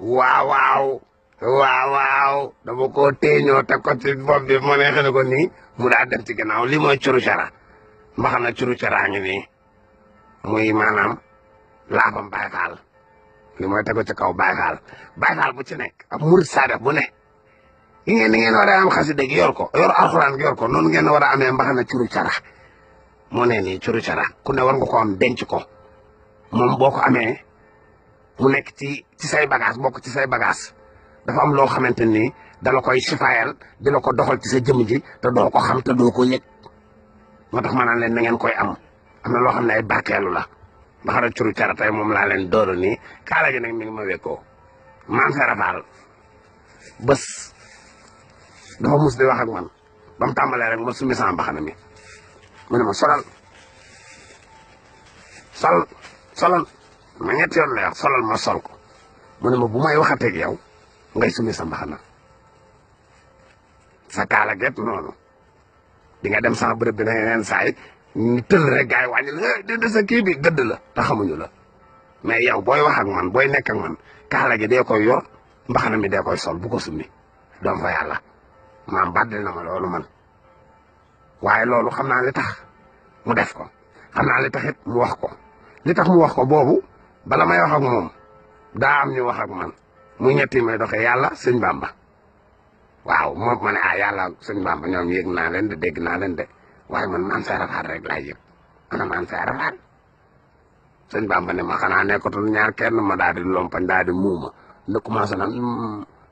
waaw waaw waaw waaw dama koo téeñoo teg ko ci bopp bi mu neexee ne ko nii mu daa dem ci gannaaw lii mooy curu cara mbaxana curu caraa ngi nii muy maanaam laafam Baay Faal li mooy tegu ci kaw Baay Faal bu ci nekk ab murit saadef bu ne yi ngeen ni ngeen war a am xasida gi yor ko yor alxuraan gi yor ko noonu ngeen war a amee mbaxana curu cara moo ne nii curu cara ku ne war nga ko am denc ko moom boo ko amee mu nekk ci say bagage bokk ci say bagage dafa am loo xamante ni dala koy sifaayal di la ko doxal ci sa jëmm ji te doo ko xam te doo ko yëg moo tax ma naan leen na ngeen koy am na loo xam ne ay barkeelu la mbaxana curu cara tey moom laa leen dooru nii kaala gi nag mi ngi ma wekkoo Maam Seera Faal bés dafa mus di wax ak man ba mu tàmbalee rek ma sumi sama mbaxana mi mu ne ma solal ma ñetti yoon lay wax solal ma sol ko mu ne ma bu may waxateeg yow ngay sumi sa mbaxana sa kaala gépp noonu di nga dem sama bërëb bi na yeneen saay ñu tëll rek gars yi wàññi la di sa kii bi gëdd la te xamuñu la mais yow booy wax ak man booy nekk ak man kaala gi dee koy yor mbaxana mi dee koy sol bu ko summi doom fa yàlla maam baddil na ma loolu man waaye loolu xam naa li tax mu def ko xam naa li tax it mu wax ko li tax mu wax ko boobu bala may wax ak moom daa am ñu wax ak man mu ñetti may doxee yàlla sëñ Bamba waaw moom ma ne yàlla sëñ Bamba ñoom yëg naa leen de dégg naa leen de waaye man Maam Seera Faal rek laay yëg ana Maam Seera Faal sëñ Bamba ne ma xanaa nekkatul ñaar kenn ma daal di lompañ daal di muuma ne commencé naan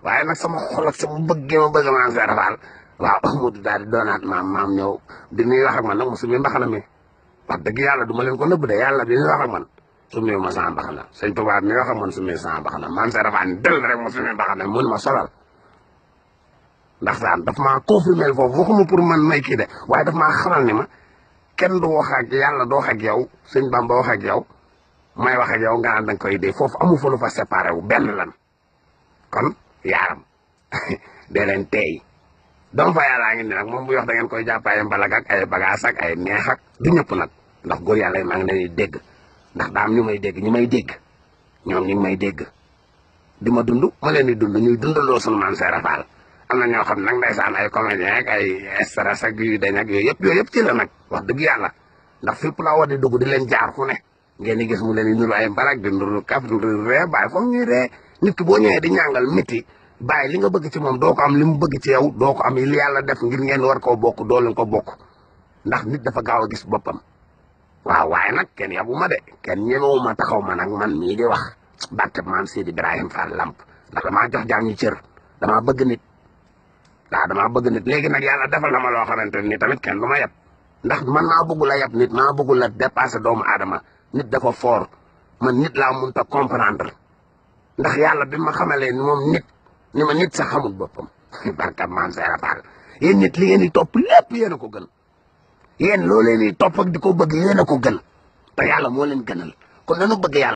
waaye nag sama xol ak sama bëgg ma bëgg Maam Seera Faal waaw Ahmadu daal di doonaat maam ñëw di nuy wax ak man nag mu sumi mbaxana mi wax dëgg yàlla du ma leen ko nëbb de yàlla bi ñuy wax ak man sumi ma sama mbaxana sëñ Tuubaa mi wax ak man sumi sama mbaxana Maam Seera Faal del rek ma sumi mbaxana mun ma solal ndax daan daf maa confirmer foofu waxuma pour man may kii de waaye daf maa xamal ni ma kenn du wax ak yàlla doo wax ak yow sëñ Bamba wax ak yow may wax ak yow nga naan da nga koy dee foofu amu fa lu fa séparé wu benn lan kon yaaram dee leen teey doom fa yàllaa ngi ni nag moom bu wax da ngeen koy jàpp ay mbalag ak ay bagage ak ay neex ak du ñëpp nag ndax góor yàlla yi maa ngi leen di dégg ndax daam ñu may dégg ñi may dégg ñoom ñu ngi may dégg di ma dund ma leen di dund ñuy dundaloo sunu Maam Seera Faal am na ñoo xam nag ndeysaan ay comédien ak ay stress ak yu dañ ak yooyu yëpp ci la nag wax dëgg yàlla ndax fépp laa war di dugg di leen jaar fu ne ngeen di gis mu leen di nuru ay mbalag di nuru kaf nuru ree bàyyi foog ñuy ree nit ki boo ñëwee di ñàngal miti bàyyi li nga bëgg ci moom doo ko am li mu bëgg ci yow doo ko am li yàlla def ngir ngeen war koo bokk doo leen ko bokk ndax nit dafa gaaw a gis boppam waaw waaye nag kenn yabu ma de kenn ñemewu ma taxaw ma nag man mii di wax barke Maam Seydi Ibrahima Fall Lamp ndax damaa jox jaam ñi cër damaa bëgg nit waaw damaa bëgg nit léegi nag yàlla defal na ma loo xamante ni tamit kenn du ma yab ndax man maa bëggul a yab nit maa bëggul a dépasser doomu aadama nit dafa fort man nit laa mënut a comprendre ndax yàlla bi ma xamalee ni moom nit ni ma nit sax xamul boppam barka Maam Seera Faal yéen nit li ngeen di topp lépp yéen a ko gën yéen loo leen di topp ak di ko bëgg yéen a ko gën te yàlla moo leen gënal kon nanu bëgg yàlla